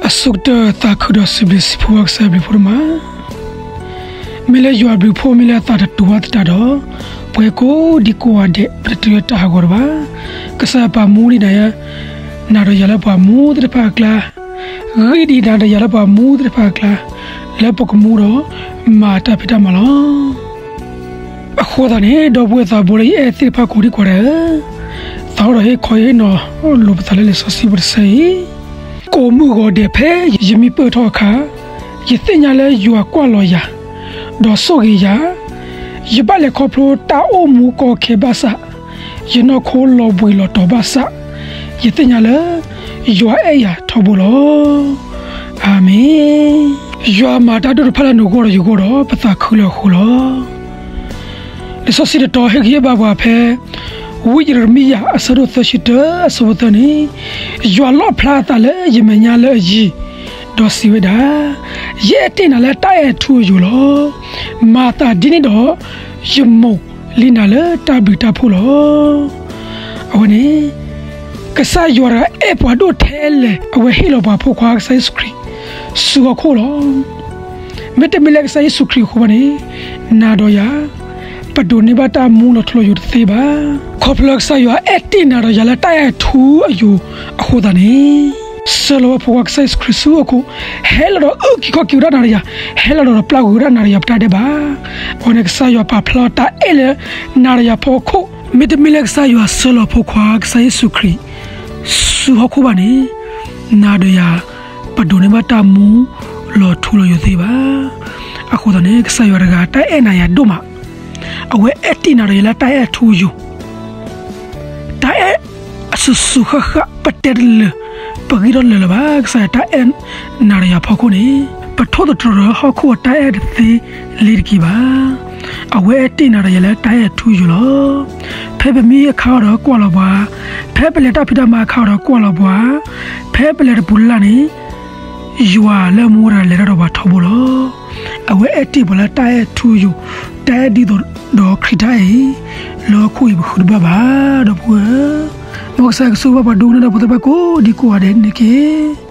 အဆိကတၢၢ်သးခုဒီးစံးဘျုးစံးဖှိၣ်ဘၣ်ကစၢ်အဘျုးဖိတမး, မ့ၢ်လၢယွၤအဘျုးအဖှိၣ် မ့ၢ်လၢအသးတတူာ်ဘၣ်သတးဒီး, ပှၤကိးဒံကိးဂၤဒဲး ပတတုၤလၢတၢ်ဟးဂီၤတဘၣ်. ကစၢ်ယွၤပာ်မူဒံးနၤယၤ, နၤဒီးယၤလၢပှၤမူသ့ၣ်တဖၣ်အကျါ, ဂံၢ်ဒံးနၤဒီးယၤလၢပှၤမူသ့ၣ်တဖၣ်အကျါ, လၢပကမူဒီး မၤတၢ်ဖံးတၢ်မၤလီၤ. အဃိသတးန့ၣ် ဒီပုၢ်ဝဲၢ်သးဘိလၢယအဲၣ်သ့ၣ်တဖၣ်ကိးဒံကိးဂၤဒဲးဧၢ, သးအိၣ်ဒီးဟ့ၣ်ခီဟ့ၣ်နီၤလိာ်ပသးလၢလံာ်စီဆှံပူၤတဆၢအံၤ, ကိးမုၢ်ဂီၤဒဲးဖဲယမံပၢၢ်ထီၣ်အခါ, ယသ့ၣ်ညါလၢယွၤကွၢ်လီၤယၤ, ဒီးဆိၣ်ဂ့ၤယၤ, ယဘၣ်လဲၤခီဖျိတၢ်အိၣ်မူကီခဲဘၣ်ဆၣ်, ယနီၢ်ခိလီၤဘှံးလီၤတီၤဘၣ်ဆၣ်, ယသ့ၣ်ညါလၢ ယွၤအဲၣ်ယၤထီဘိလီၤ. အၤမ့ၣ်. ယွၤမၤတၢ်ဒိၣ်တဖၣ်လၢနဂီၢ်ဒီးယဂီၢ်ဒီး ပသးခုလၢအဃိလီၤ. လံာ်စီဆှံတတီၤဟ့ၣ်ဂံၢ်ဟ့ၣ်ဘါပှၤဖဲ ဝံယံးရမံယၤအဆၢဒိၣ်သၢဆံတၢ အဆၢဖိသၢန့ၣ်, ယွၤလီၣ်ဖျါအသးလၢယမဲာ်ညါလၢအယံၤ, ဒီးစံးဝဲဒၣ်, ယအဲၣ်တ့ၢ်နၤလၢတၢ်အဲၣ်ထူအယိာ်လီၤ. မၤသးဒ်န့ၣ်ဒီး ယမိၣ်လံနၤလၢတၢ်ဘျုးတၢ်ဖှိၣ်လီၤ. အဝဲန့ၣ် ကစၢ်ယွၤတဂၤအဲၣ်ပှၤဒိၣ်ထဲလဲၣ် အဝဲဟ့ၣ်လီၤပှၤအဖိခွါကစၢ်ယ့ၣ်ၡူးခရံာ် ဆူဟီၣ်ခိၣ်လီၤ. မ့တမ့ၢ်လၢကစၢ်ယ့ၣ်ၡူးခရံာ်အဃိဘၣ်န့ၣ်, နၤဒီးယၤ ပဒိးန့ၢ်ဘၣ်တၢ်မူလီၤထူလီၤယိာ်တသ့ဘၣ်. ခီဖျိကစၢ်ယွၤအဲၣ်တ့ၢ်နၤဒီးယၤလၢတၢ်အဲၣ်ထူအယိာ်အဃိသတးန့ၣ်, ဆှၢလီၤဝဲဖိခွါကစၢ်ယ့ၣ်ၡူးခရံာ်ဆူဟီၣ်ခိၣ်, ဟဲလီၤဒီးအုၣ်က့ၤခီၣ်က့ၤဝဲဒၣ်နၤဒီးယၤ, ဟဲလီၤဒီးပျၢ်ကွံာ်ဝဲဒၣ်နၤဒီးယၤပတၢ်ဒဲးဘး. အဝဲန့ၣ်ကစၢ်ယွၤပာ်ဖျါတၢ်အဲၣ်လၢနၤဒီးယၤဖီခိၣ်, မ့တမ့ၢ်လၢကစၢ်ယွၤဆှၢလီၤဖိခွါကစၢ်ယ့ၣ်ၡူးခရံာ် ဆူဟီၣ်ခိၣ်ဘၣ်န့ၣ်, နၤဒီးယၤ ပဒိးန့ၢ်ဘၣ်တၢ်မူလီၤထူလီၤယိာ်သ့ဘၣ်. အဃိသတးန့ၣ် ကစၢ်ယွၤတဂၤတၢ်အဲၣ်နၤယၤဒိၣ်မး, အဝဲအဲၣ်တ့ၢ်နၤဒီးယၤလၢတၢ်အဲၣ်အထူအယိာ်, တၢ်အဲၣ်အစူၤစူၤဃၣ်ဃၣ် ပတဲတလၢာ်, ပဂံၢ်ထီၣ်လၢာ်လၢၤဘၣ်. ကစၢ်ယွၤတၢ်အဲၣ်နၤဒီးယၤဖီခိၣ်န့ၣ်, ပထိၣ်သတြီၤဒီးဟီၣ်ခိၣ်အတၢ်အဲၣ်တသ့လ့ၤတက့ၢ်ဘၣ်. အဝဲအဲၣ်တ့ၢ်နၤဒီးယၤလၢတၢ်အဲၣ်အထူအယိာ်လီၤ. ဖဲပမံအခါအီၤဒီးကွၢ်လီၤပှၤ, ဖဲပလဲၤတၢ်ဖံးတၢ်မၤအခါအီၤဒီးကွၢ်လီၤပှၤ, ဖဲပလဲၤတပူၤလၢ်လၢ်န့ၣ်, ယွၤလၢမူဝဲတဂၤလဲၤတၢ်ဒီးပှၤထီဘိလီၤ. အဝဲအဲၣ်တ့ၢ်ပှၤလၢတၢ်အဲၣ်ထူအယိာ်, တၢ်အဲၣ်ဒ်သိးဒီးခရံာ်တၢ်အဲၣ်အံၤ, လၢဟီၣ်ခိၣ်အံၤပဃုတဘၣ်ဘၣ်. ဒီပုၢ်ဝဲၢ်ဧၢ, မ်ကစၢ်ယွၤကဆိၣ်ဂ့ၤဘၣ်ပှၤဒိကနၣ်တၢ်ဖိသ့ၣ်တဖၣ်ကိးဒံကိးဂၤဒဲးန့ၣ်တက့ၢ်.